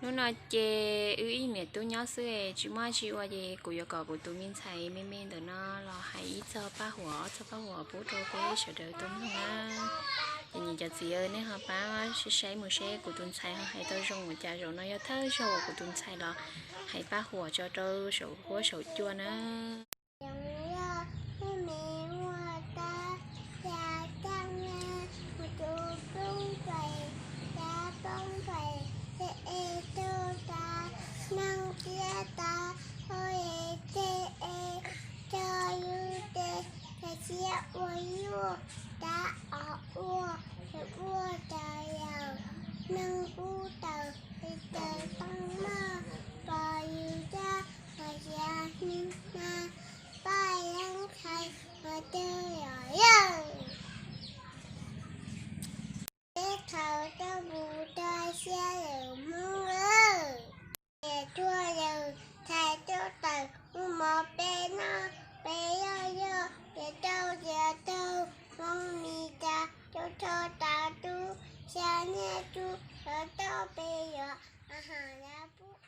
Hnub no ces wb ib niam tub nyob xwb, tsis muaj tsi ua ces kuv yuav kom kuv tus me ntxhais me me ntawm no los hais ib txog paj huam ob txog paj huam pub rau peb sawv daws tau mloog na. Ces niam cov txiv, nej ho pab saib saib mus seb kuv tus ntxhais ho hais tau zoo ua cas. Zaum no yog thawj zaug uas kuv tus ntxhais los hais paj huam tso rau saum huab saum cua na. Yog me me ua tab, ya caj na, mus tus poob pais, ya poob pais, te e tug tas, neeg tiab tas, o e te e, co yus te, cov xiab ua yuj, tab o ua, ua tas yawm, neeg ub taws, taws tooj maj, pos yus caj, pos xiav hni na, paj yeeb thaiv, pos tug yom yawg. Peb thaum rau mus rau xya lwm Hmoob lawm. Niam tuaj lawm, ntxhais tuaj tawm, mus mov peb noj, peb yoj yoj, tiav rau tiav taug, Hmoob mis tas, rau rho tas tub, xya niaj tub, rov toj peb yuav, a has lawv pub.